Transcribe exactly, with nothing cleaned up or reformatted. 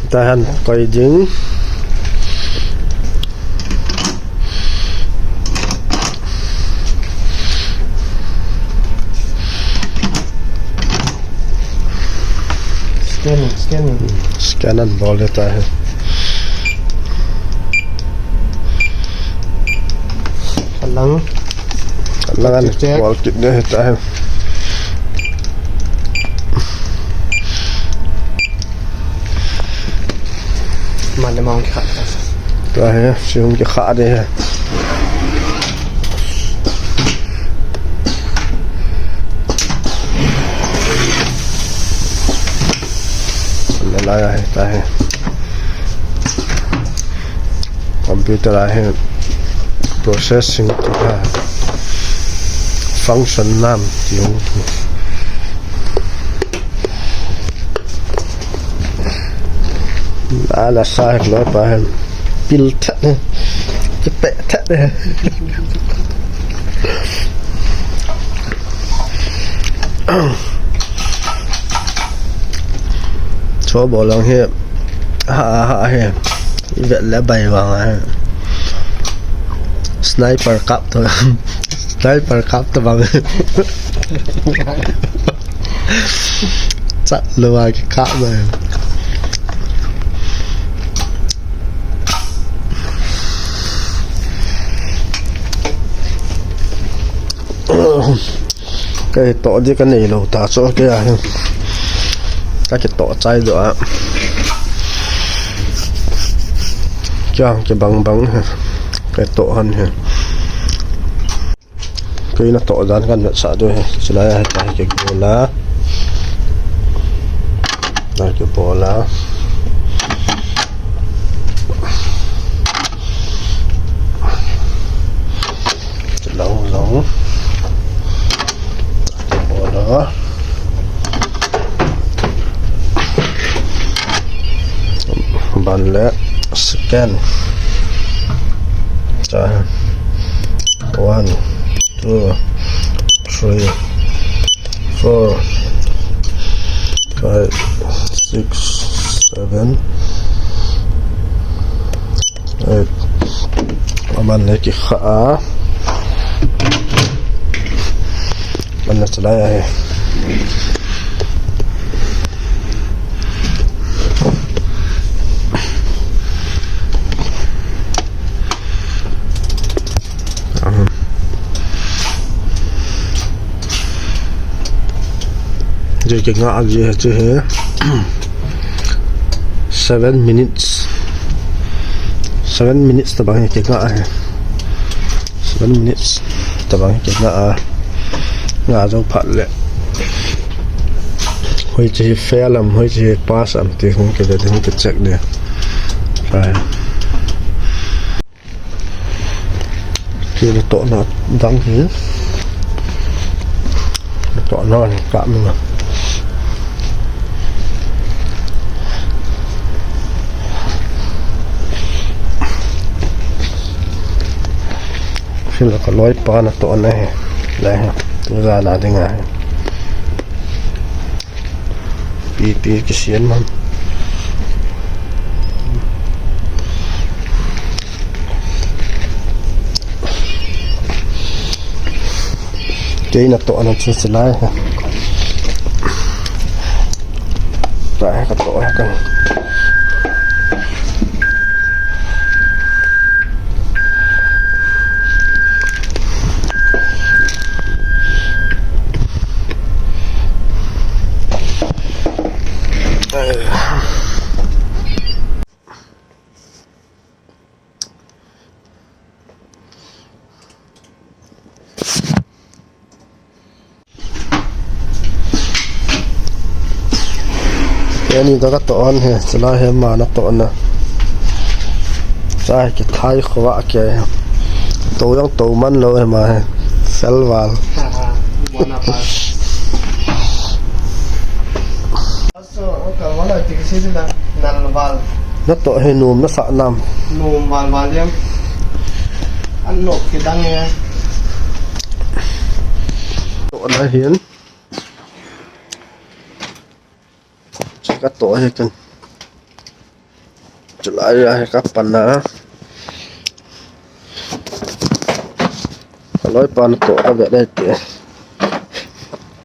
Tahan koi ding. Scan, scan. Scan an bol le tahan. Alang. Alang an check, check. Bol kit ne tahan. Mane mong kha. Tahe, siung kha de. Lala ya hai, tahe. Computer ahi, processing ti ha, function nam ti hung. Ala sa he lo pa he. Pil that he. Kipe that he. Cho bo lang he. Ha, ha, he. I vet le bai vang a he. Sniper kap to. Sniper kap to bang. Chat lo a ki kap mai. Ka toh di ka nei lo ta chu kei a hi. Ka kitoh chai doh a. Kei a kibang bang hi. Ka toh han hi. Kei na toh dan kan vetsah diu hi. Chulai a hi ta hi kei kibol a. Na kibol a. Lang lang. Order. Ban le scan. One, two, three, four, five, six, seven, eight. Aban le kikha a. Aban le chalai a hi. Aha. Jeh kei nga a jeh chu hi. Seven minutes. Seven minutes tabang hi kei nga a hi. Seven minutes tabang hi kei nga a. Nga jou phat le. Hoiche hi fail am, hoiche hi pass am ti hung kei le, hung kei check le. Right. Kei natohna dang hi. Natohna ni ka mi na. Sila ka loi pa natohna hi. Lai hi. Tu jana ding a hi. Pi, pi, kisian man. Kei natohna chu chulai. Chulai katoh kan. Keini toh katoh on hi, chulai hi ama natohna. Chulai kithai khovah kei. Tou jong tou man lou hi ama hi. Selval. Natoh hi nom nasah nam? Nom val val jeng. An nop kidang e. Tohna hin. Chu katoh hi kan. Chulai a hi kapan a. Kaloi pan ko kavet dai ti.